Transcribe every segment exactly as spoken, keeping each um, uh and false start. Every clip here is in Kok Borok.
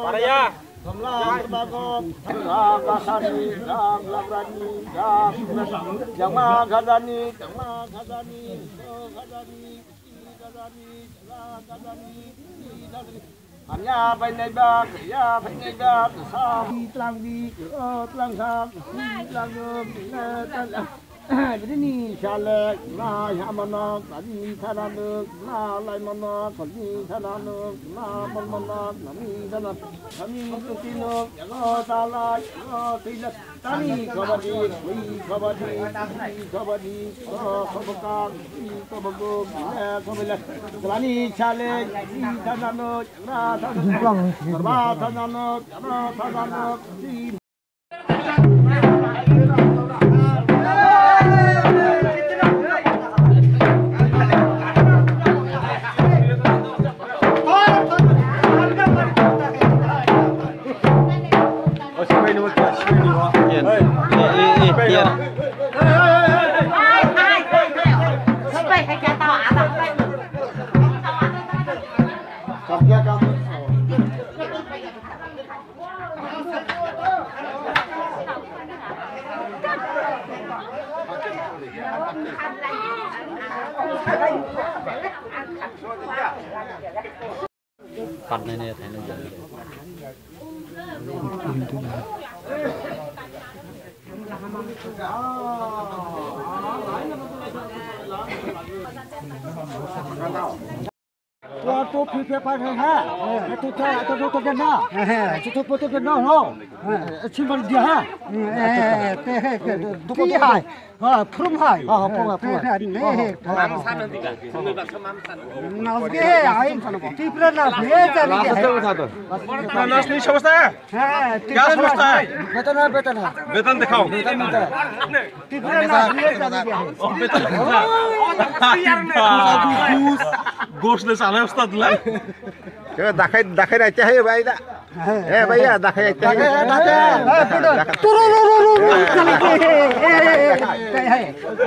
Paraya. Hamya phainai ba, ya phainai ba, sa tlang bi, o tlang sa, tlang bi, tlang. Bini sale, na hamano, kami sanano, na lai mano, kami sanano, na mon mano, kami sana, kami tuti no, ya ta lai, ya ti la. Tani kabadi, ui kabadi, ui kabadi, o kabakang, ui kabakung, ui kabila. Kalani chale, ui tanano, na tanano, karma tanano, jana tanano, ui. Patnai nai thainai jani. Tua tu phi phe pai phe ha. Tu ta tu tu tu na. Tu tu tu tu na ho. Simbar dia ha. Dukan tu hai. Ha, phrum hai. Ha, ha, phrum hai, phrum hai. Te, te, ne, ha, ha, ha. Nam san dika. Nam san. Nas ke hai. Tipra nas ne jani ke hai. Nas ni samstha hai? Ha, Tipra nas. Kya samstha hai? Beton hai, beton hai. Beton dikhao. Beton milta hai. Tipra nas ne jani ke hai. Oh, beton milta hai. Ghus, ghus le sale ustad la. Dakhai, dakhai raite hai bhai da. Eh, bhaiya, dakhai ekta. Dakhai, dakhai. Turu, ru, ru, ru, ru.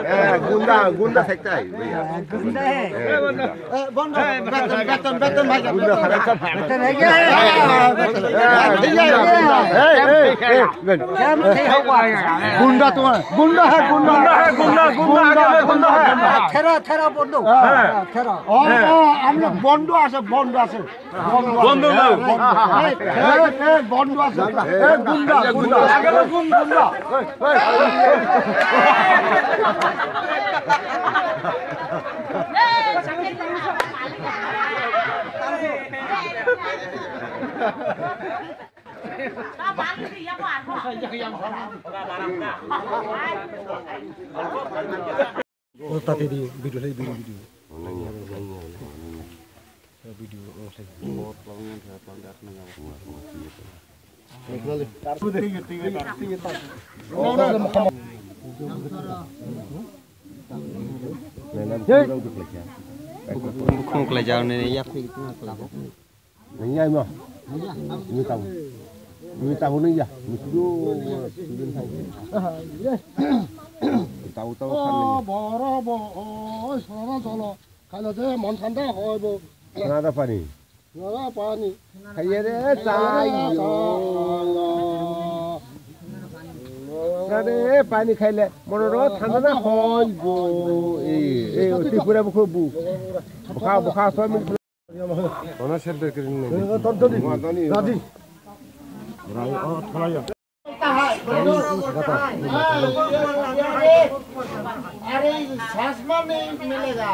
Eh, gunda, gunda sekta hai, bhaiya. Gunda hai. Eh, gunda. Beton, beton, beton, bhai. Gunda hai. Beton hai. Eh, eh, eh, eh. Gunda to hai. Gunda hai, gunda. Gunda hai, gunda, gunda, gunda hai. Thera, thera bondo. Thera. Oh, oh, amne bondo ase, bondo ase. বন্ধ না। এই, এই, এই, বন্ধ আছে। এই, গুন্ডা, গুন্ডা। আগে গুন, গুন্ডা। এই, এই। O tati di video lai, video, video. Video, o, lai. Bukhung kwlai jao ni yak. Nang ya mo. Ni tahu. Ni tahu ni ya. Ni sudu. Tahu tahu kan ni. Boro bo, oi, soro jolo. Kalo je mon thanda hoi bo. Nada pani. Nada pani. Khaye re chai yo. Nade pani khaile. Mono ro thanda na hoi bo. Eh, eh, Tripura bukhu bu. Bukha, bukha, so min. Ona ser ber kirin ne. Dadi. Dadi. Rai, o, tholaya. अरे, चश्मा नहीं मिलेगा।